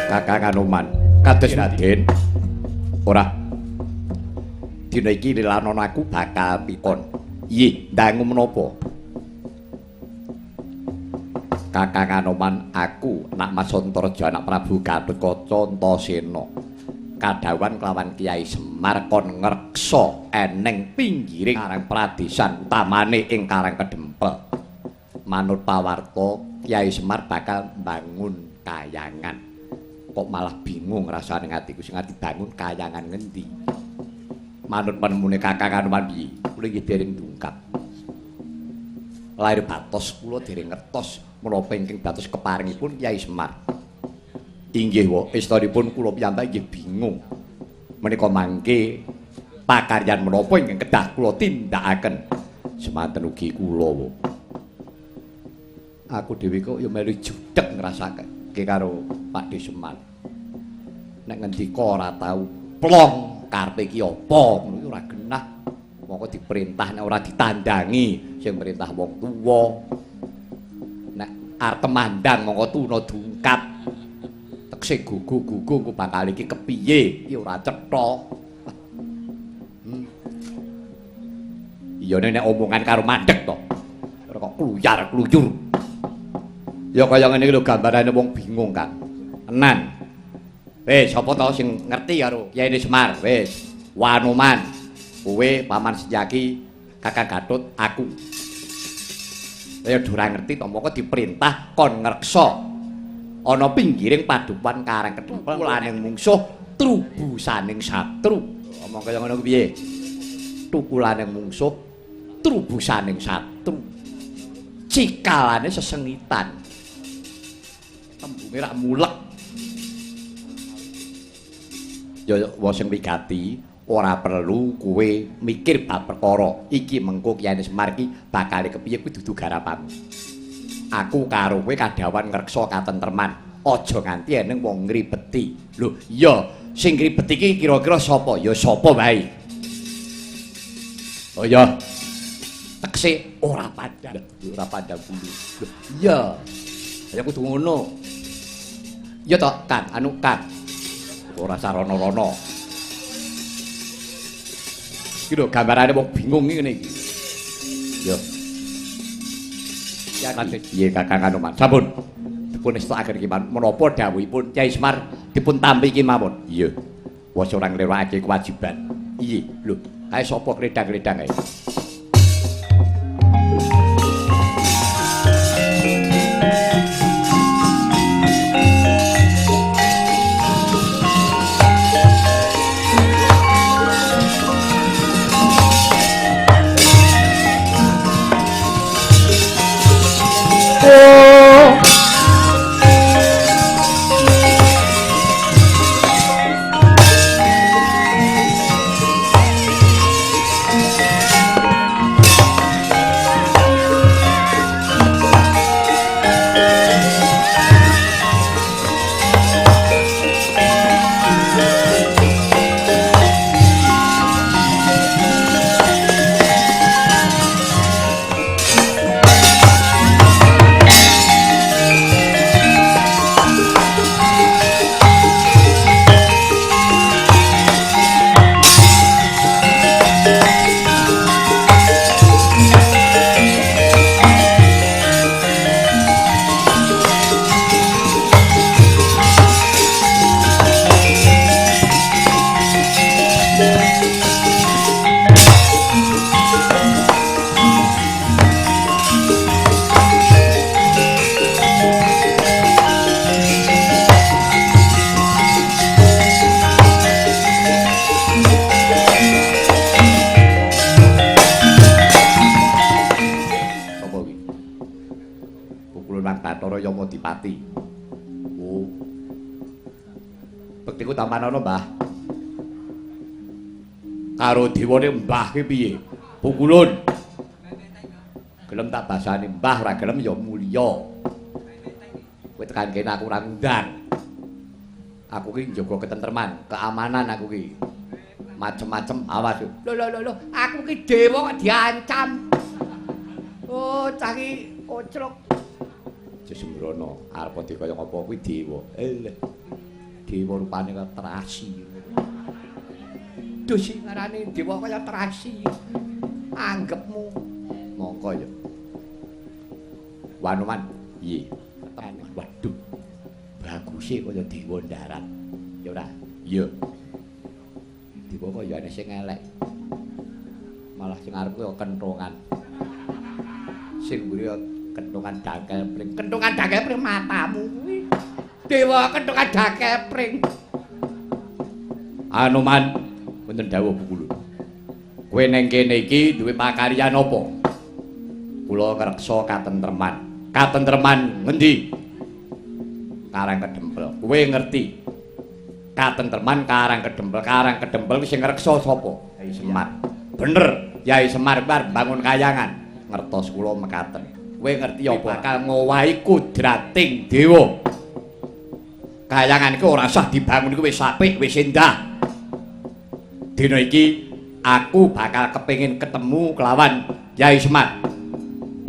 Kakang Anoman, kados Raden. Ora. Dina iki lilanon aku bakal pikon. Iyih, ndangu menapa? Kakang Anoman, aku nak Mas Antareja anak Prabu Gatotkaca Antasena. Kadhawuhan kelawan Kyai Semar kon ngreksa eneng pinggiring Karang Pradesan utamane ing Karang Kedempel. Manut pawarta Kyai Semar bakal mbangun kayangan. Kok malah bingung rasane atiku sing ati bangun kayangan ngendi. Manut penemune Kakang Anoman piye? Kula nggih dereng dungkap. Lair batos kula dereng ngertos menapa ingkang dados keparingipun Kyai Semar. Inggih wa, estunipun kula piyambak nggih bingung. Menika mangke pakaryan menapa ingkang kedah kula tindakaken. Semanten ugi kula wa. Aku dhewe kok ya melu judeg ngrasake karo Pakde Semar. Nek ngendika ora tau plong karepe iki apa ngono iki ora genah. Mongko diperintah nek ora ditandangi sing perintah wong tuwa. Nek arep temandang mongko tuna dungkap. Tekse gugu-gugu engko bakal iki kepiye iki ora cetha. Iya nek omongan karo mandek to. Ora kok kluyar-kluyur. Ya kaya ngene iki lho gambarane wong bingung, Kang. Tenan. Wis sapa to sing ngerti karo Kyai Semar? Wis, Wanoman. Kowe Paman Setyaki, Kakang Gatot, aku. Ya ora ngerti to moko diperintah kon ngreksa ana pinggiring padupan Karang Kedempel laning mungsuh trubusaning satru. Omong kaya ngono ku piye? Tukulane mungsuh trubusaning satru. Cikalane sesengitan. Tembunge rak mulek. Ya wa sing wigati ora perlu kowe mikir bab perkara iki mengko Kyai Semar iki bakal kepiye kuwi dudu garapanmu. Aku karo kowe kadhawan ngreksa katentreman. Aja nganti eneng wong ngribeti. Lho, iya, sing ngribeti iki kira-kira sapa? Ya sapa wae. Oh iya. Tekse ora pandang, ora pandang bulu. Lho, iya. Ya kudu ngono. Iya to, Kang, anu Kang. Ora sarana-rana. Iki lho gambarane wong bingung ngene iki. Ya. Ya piye Kakang Anoman? Sampun. Dipun estakaken iki menapa dawuhipun Kyai Semar dipun tampi iki mawon. Iya. Wis ora nglewakake kewajiban. Iya, lho, kae sapa kredang-kredang kae? Yamadipati. Oh. Bektiku tampanana, Mbah. Karo dewane Mbah ki piye? Pukulun. Gelem tak basani Mbah, ora gelem ya mulya. Kowe tekan kene aku ora ngundang. Aku ki njaga ketentreman, keamanan aku ki. Macem-macem awas. Lho lho lho, aku ki dewa kok diancam. Oh, cah iki kocrok. Aja sembrono, arep dikaya apa kuwi dewa. Eleh. Dewa rupane kaya terasi. Duh sing ngarani dewa kaya terasi. Anggepmu mongko ya. Wanuman, piye? Waduh. Baguse kaya dewa ndarat. Ya ora? Iya. Dewa kaya ana sing elek. Malah sing arep kaya kenthongan. Sing mburi kenthongan dangkel pring. Kenthongan dangkel pring matamu kuwi. Dewa kenthongan dangkel pring. Anoman, wonten dawuh Pukulun. Kowe ning kene iki duwe pakaryan apa? Kula ngreksa katentreman. Katentreman ngendi? Karang Kedempel. Kowe ngerti? Katentreman Karang Kedempel. Karang Kedempel sing ngreksa sapa? Yai Semar. Bener, Yai Semar bar bangun kayangan. Ngertos kula mekaten. Kowe ngerti apa bakal ngowahi kudrating dewa? Kayangan iku ora usah dibangun iku wis apik, wis endah. Dina iki aku bakal kepengin ketemu kelawan Yai Semar.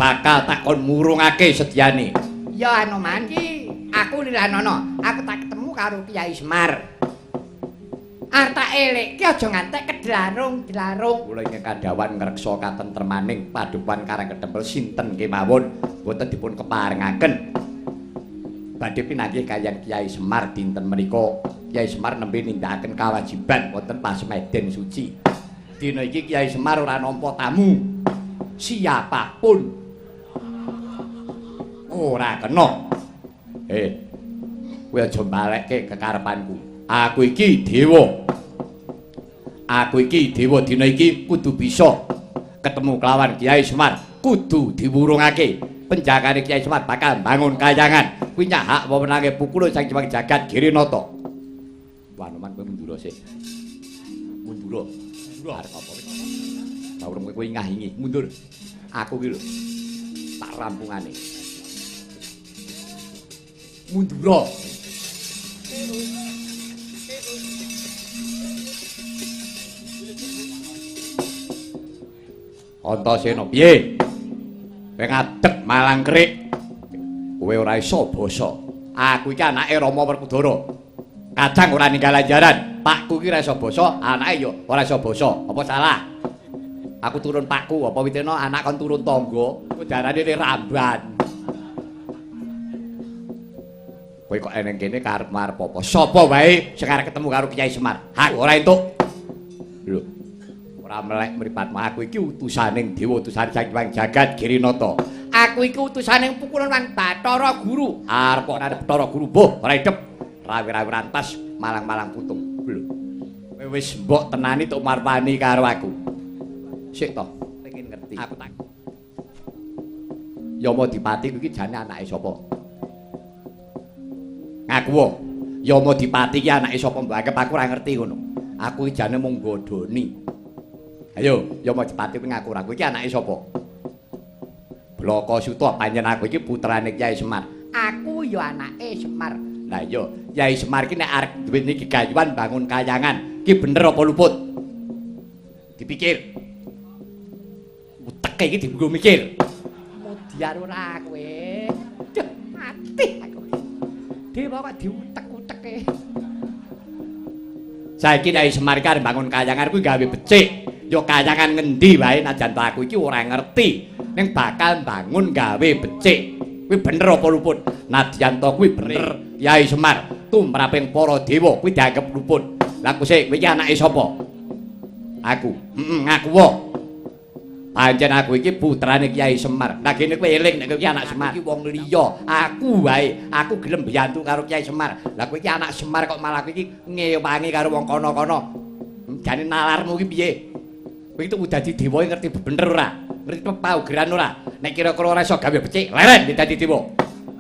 Bakal takon murungake sedyane. Ya Anoman iki aku lilanono, aku tak ketemu karo Kyai Semar. Arep tak elekke aja ngantek kedlarung-dlarung. Kula ingkang kadhawan ngreksa katentremaning padukuhan Karang Kedempel sinten kemawon boten dipun keparengaken. Badhe pinanggih kaliyan Kyai Semar dinten menika. Kyai Semar nembe nindakaken kewajiban wonten pasemeden suci. Dina iki Kyai Semar ora nampa tamu. Siapapun ora kena. Kowe aja balekke kekarepanku. Aku iki dewa. Aku iki dewa dina iki kudu bisa ketemu kelawan Kyai Semar, kudu diwurungake. Penjakane Kyai Semar bakal bangun kayangan. Kuwi nyahak wewenange Pukulun sang Hyang Jagat Girinata. Wanoman kowe mundura sik. Mundura. Mundura arep apa kowe? Bawrem kowe ngahingi, mundur. Aku ki lho tak rampungane. Mundura. Antasena piye? Kowe ngadeg malang kerik. Kowe ora iso basa. Aku iki anake Rama Werkudara. Kadang ora ninggal ajaran. Pakku iki ora iso basa, anake ya ora iso basa. Apa salah? Aku turun pakku, apa witena anak kon turun tangga? Ku darane ramban. Kowe kok eneng kene karep marep apa? Sapa wae sing arep ketemu karo Kyai Semar? Hak ora entuk. Lho. Ora melek mripatmu. Aku iki utusaning dewa, utusan Sang Hyang Jagat Girinata. Aku iki utusaning Pukulun Wang Bathara Guru. Arep kok arep Bathara Guru, mbuh ora idep. Rawi-rawi rantas, malang-malang putung. Lho. Kowe wis mbok tenani tok marwani karo aku. Sik to, pengen ngerti. Aku tak Yamadipati kuwi jane anake sapa? Ngaku wae. Yamadipati ki anake sapa mbok anggap aku ora ngerti ngono. Aku iki jane mung bodoni. Ayo, Yamadipati kuwi ngaku ora kuwi iki anake sapa? Blaka Suta pancen aku iki putrane Kyai Semar. Aku ya anake Semar. Lah iya, Kyai Semar iki nek arep duwe niki gayuhan bangun kayangan, ki bener apa luput? Dipikir. Uteke iki dienggo mikir. Mudyar ora kowe. Duh, mati aku. Dewa kok diutek-uteke. Saiki Kyai Semar iki arep bangun kayangan kuwi gawe becik. Ya kayangan ngendi wae najan to aku iki ora ngerti. Ning bakal bangun gawe becik. Kuwi bener apa luput? Nadyan to kuwi bener Kyai Semar tumraping para dewa kuwi dianggep luput. Lah ku sik kowe iki anake sapa? Aku. Heeh, ngaku wae. Pancen aku iki putrane Kyai Semar. Lah kene kowe eling nek kowe iki anak Semar. Iki wong liya. Aku wae, aku gelem mbiyantu karo Kyai Semar. Lah kowe iki anak Semar kok malah kowe iki ngewangi karo wong kono-kono. Jane nalarmu iki piye? Kowe iki tuku dadi dewa ngerti bener ora? Ngerti paugeran ora? Nek kira-kira ora iso gawe becik, leren dadi dewa.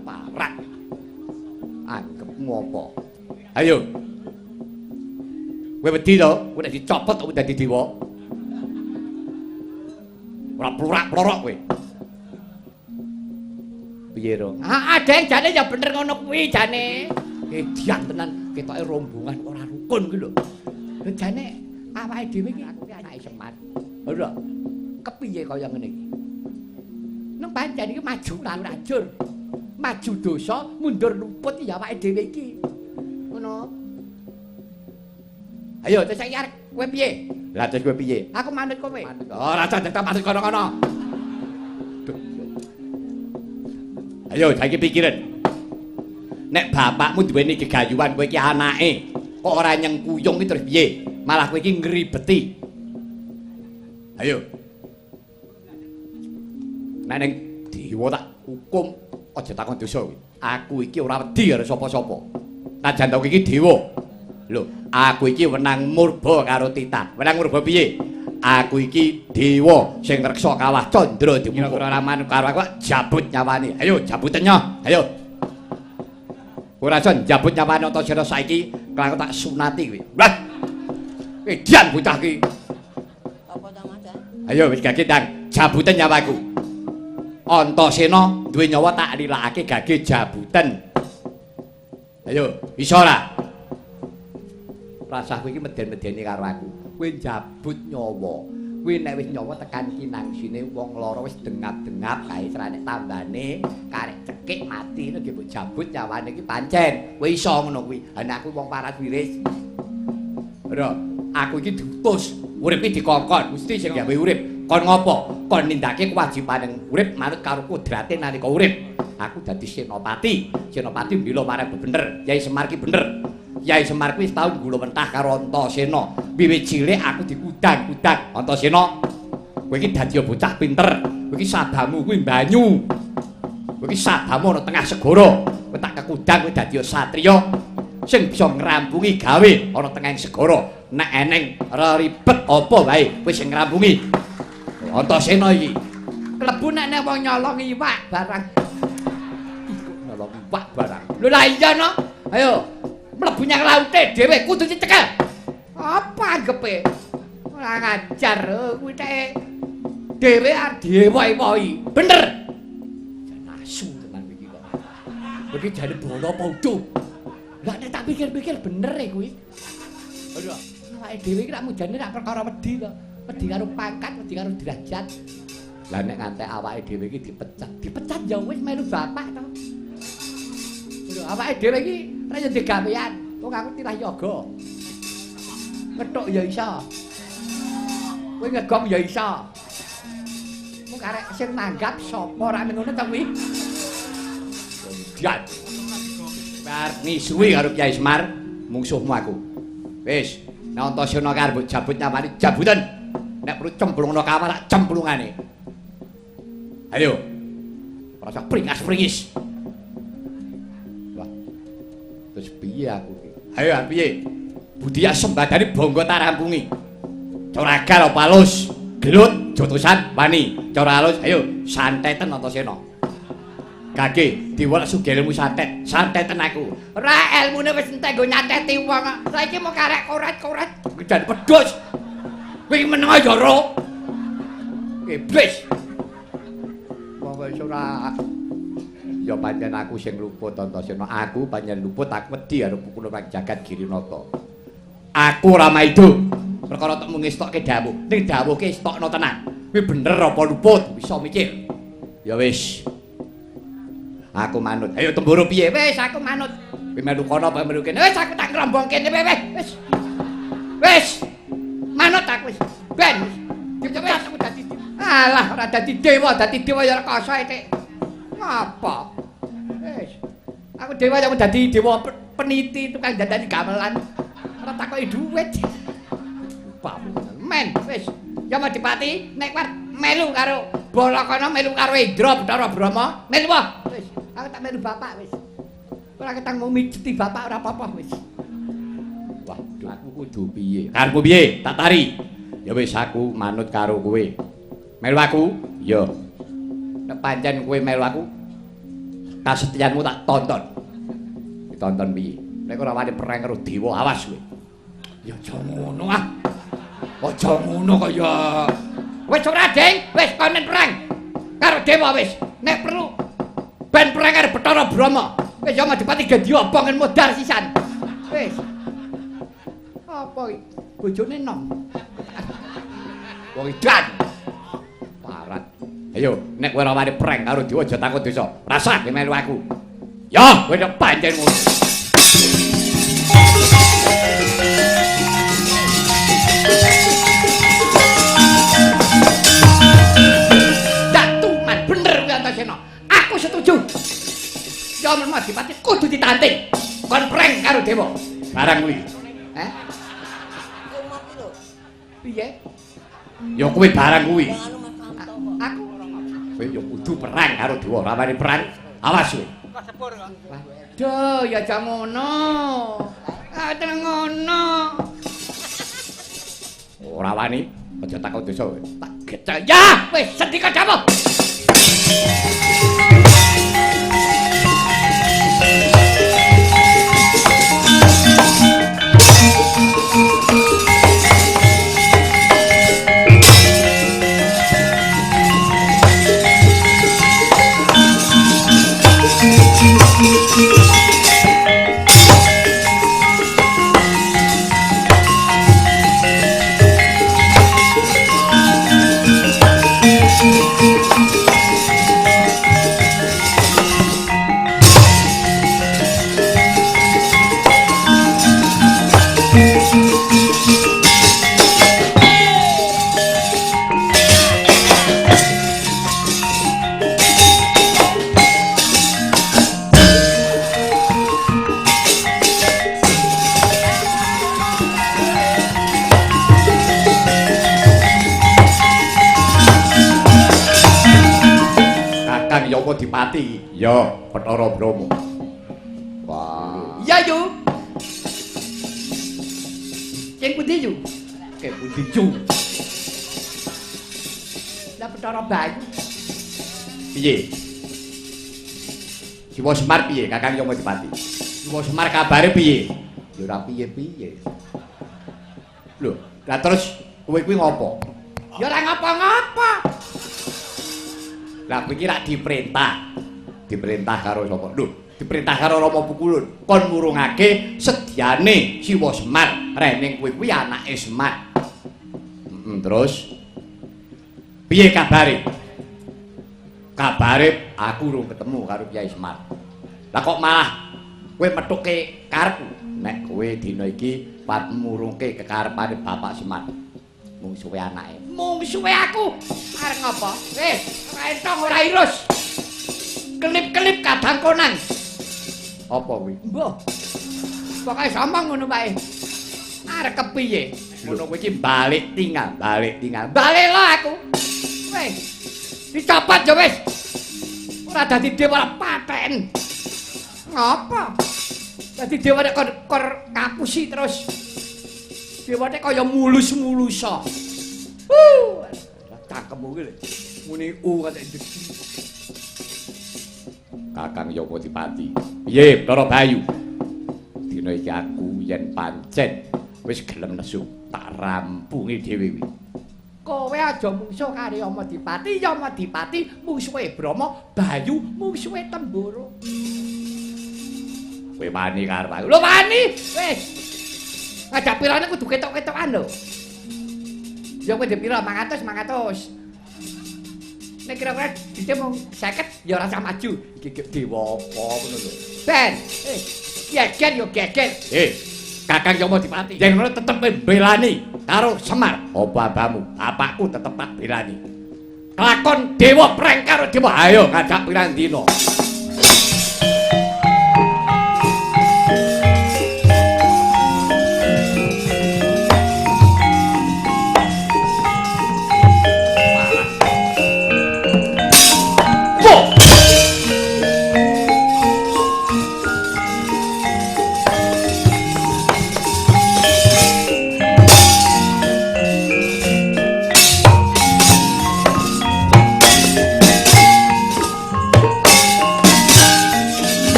Parak. Anggepmu apa? Ayo. Kowe wedi to? Kowe nek dicopot kok dadi dewa. Ora plurak-plorok kowe. Piye ro? Ah, adeng jane ya bener ngono kuwi jane. Edian tenan, ketoke rombongan ora rukun kuwi lho. Lho jane awake dhewe iki aku ki anake Semar. Ora. Kepiye kaya ngene iki? Pancen iki maju lan ajur. Maju dosa, mundur luput ya awake dhewe iki. Ngono. Ayo terus saiki arek kowe piye? Lah terus kowe piye? Aku manut kowe. Ora cocok tak manut kono-kono. Ayo saiki pikiran. Nek bapakmu duweni gegayuhan kowe iki anake, kok ora nyengkuyung iki terus piye? Malah kowe iki ngribeti. Ayo. Nek ning dewa tak hukum aja takon dosa kowe. Aku iki ora wedi karo sapa-sapa. Najan to iki dewa. Lho, aku iki wenang murba karo titah. Wenang murba piye? Aku iki dewa sing ngreksa kawah Candra Dimuka. Ora manut karo aku jabut nyawane. Ayo jabuten nyoh. Ayo. Ora iso njabut nyawane Antasena saiki, kelak tak sunati kowe. Wah. Edian bocah iki. Apa ta, Mas? Ayo wis gage ndang jabuten nyawaku. Antasena duwe nyawa tak lilakake gage jabuten. Ayo, iso ora? Rasah kowe iki meden-medeni karo aku. Kowe njabut nyawa. Kowe nek wis nyawa tekan kinangsine wong lara wis dengap-dengap kae serane tambane, karek cekik mati nek mbok jabut nyawane iki pancen. Kowe iso ngono kuwi. Ha nek aku wong paras wiris. Ora, aku iki diutus, urip iki dikongkon, Gusti sing gawe urip. Kon ngopo? Kon nindakake kewajibane urip manut karo kodrate nalika urip. Aku dadi senopati. Senopati mbela marang bener. Yai Semar ki bener. Yai Semar kuwi tau nggula mentah karo Antasena. Wiwit cilik aku dikudang-kudang. Antasena, kowe iki dadi bocah pinter. Kowe iki sabamu kuwi banyu. Kowe iki sabamu ana tengah segara. Kowe tak kekudang kowe dadi satriya sing bisa ngrampungi gawe ana tengahing segara. Nek eneng ribet apa wae kowe sing ngrampungi. Antasena iki klebu nek nek wong nyolong iwak barang. Ih, nyolong iwak barang. Lho lah iya no. Ayo mlebu nyang laute dhewe kudu dicekel. Apa anggepe? Ora ngajar kuwi tek dhewe arep diewohi. Bener. Jan asu tenan iki kok. Kowe iki jane bola apa udu? Lah nek tak pikir-pikir bener e kuwi. Aduh, awake dhewe iki rak mujane rak perkara wedi to. Wedi karo pangkat, wedi karo derajat. Lah nek ngantek awake dhewe iki dipecat, dipecat ya wis melu bapak to. Lho awake dhewe iki ora yo digawean. Wong aku tirah yoga. Ngethuk ya iso. Kowe ngegong ya iso. Mung karek sing nanggap sapa ora ngono to kuwi. Dian. Bar ngisuwi karo Kyai Semar, mungsuhmu aku. Wis, nek Antasena karep mbok jabut nyawane, jabuten. Nek perlu cemplungno kawah tak cemplungane. Ayo. Ora usah pringas-pringis. Wah. Terus piye aku iki? Ayo piye? Budya sembadane bangga tak rampungi. Cara agal apa halus? Gelut jotosan wani. Cara halus ayo santeten Antasena. Gage diwolek sugih ilmu santet. Santeten aku. Ora elmune wis entek nggo nyanteti wong. Saiki mau karek koret-koret. Jan pedhus. Kowe iki meneng aja ro. Iblis. Wong wis ora. Ya pancen aku sing luput Antasena. Aku pancen luput, aku wedi karo pukul nang jagat Girinata. Aku ora maido. Perkara tek mung ngestokke dawuh. Ning dawuhke estokno tenan. Kuwi bener apa luput? Bisa mikir. Ya wis. Aku manut. Ayo temburu piye? Wis aku manut. Kowe melu kono apa melu kene? Wis aku tak ngrombong kene wis. Wis. Wis. Manut aku wis. Ben. Dipecat aku dadi. Alah ora dadi dewa, dadi dewa ya rekoso iki. Ngapa? Wis. Aku dewa ya dadi dewa peniti tukang dandani gamelan. Ora takoki dhuwit. Men, wis. Ya Madipati nek war melu karo Bala kono melu karo Indra Bathara Brahma, melu wae. Wis, aku tak melu bapak wis. Ora ketang mau mijeti bapak ora apa-apa wis. Wah, aku kudu piye? Karepmu piye? Tak tari. Ya wis aku manut karo kowe. Melu aku? Ya. Nek pancen kowe melu aku, kasetyanmu tak tonton. Ditonton piye? Nek ora wani perang karo dewa, awas kowe. Ya aja ngono ah. Aja ngono kaya. Wis ora, Ding. Wis konen perang karo dewa wis. Nek perlu ben perang karo Bathara Brahma. Wis ya Madipati gedhi obongen modar sisan. Wis. Apa iki? Bojone nom. Wong edan. Parat. Ayo, nek kowe ora wani perang karo dewa aja takut dosa. Rasah melu aku. Ya, kowe nek pancen ngono. Datuman bener kuwi Antasena. Aku setuju. Yama Dipati kudu ditanting. Kon perang karo dewa. Barang kuwi. Heh? Piye? Ya kuwi barang kuwi. Aku kowe ya kudu perang karo dewa, ora wani perang. Awas kowe. Kok sepur kok. Waduh, ya aja ngono. Ah, tenang ngono. Ora wani, aja takut dosa kowe. Tak gecek. Ya, wis sendika dawuh. Kakang Yama Dipati. Ya, Bathara Brahma. Wah. Iya, Yu. Sing pundi, Yu? Ke pundi, Yu? Lah Bathara Bayu. Piye? Siwa Semar piye, Kakang Yama Dipati? Siwa Semar kabare piye? Ya ora piye-piye. Lho, lah terus kowe kuwi ngopo? Ya ora ngapa-ngapa. Lah kowe iki rak diperintah. Diperintah karo sapa? Lho, diperintah karo Rama Pukulun. Kon murungake sedyane Siwa Semar, rening kowe kuwi anake Semar. Terus piye kabare? Kabare aku urung ketemu karo Kyai Semar. Lah kok malah kowe methuke karepku? Nek kowe dina iki pat murungke kekarepane Bapak Semar. Mungsuhe anake. Mungsuhe aku. Arep ngopo? Wis, ora entong ora irus. Kelip-kelip kadang konang. Apa kuwi? Mbah. Pokoke somong ngono wae. Arep kepiye? Ngono kuwi iki balik tinggal, balik tinggal. Balik lo aku. Wis. Dicopot ya wis. Ora dadi dewa ora paten. Ngopo? Dadi dewa nek kor kapusi terus. Dewane kaya mulus-mulusa. Cangkemmu kuwi lho. Muni u kate ndegi. Kakang Yama Dipati. Piye, Bathara Bayu? Dina iki aku yen pancen wis gelem nesu, tak rampungi dhewe kuwi. Kowe aja mungsuh karo Yama Dipati, Yama Dipati mungsuhe Brahma, Bayu mungsuhe Temboro. Kowe wani karo aku. Lho wani? Wis. Ngajak pirane kudu ketok-ketokan lho. Ya kowe ndek pira? 500, 500. Nek kira-kira dite mung 50 ya ora usah maju. Iki gek dewa apa ngono lho. Ben, geger yo geger. Kakang Yama Dipati. Yen ngono tetep mbelani karo Semar. Apa abamu? Bapakku tetep tak belani. Kelakon dewa preng karo dewa. Ayo ngajak pirang dina.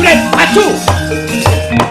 Prajurit maju.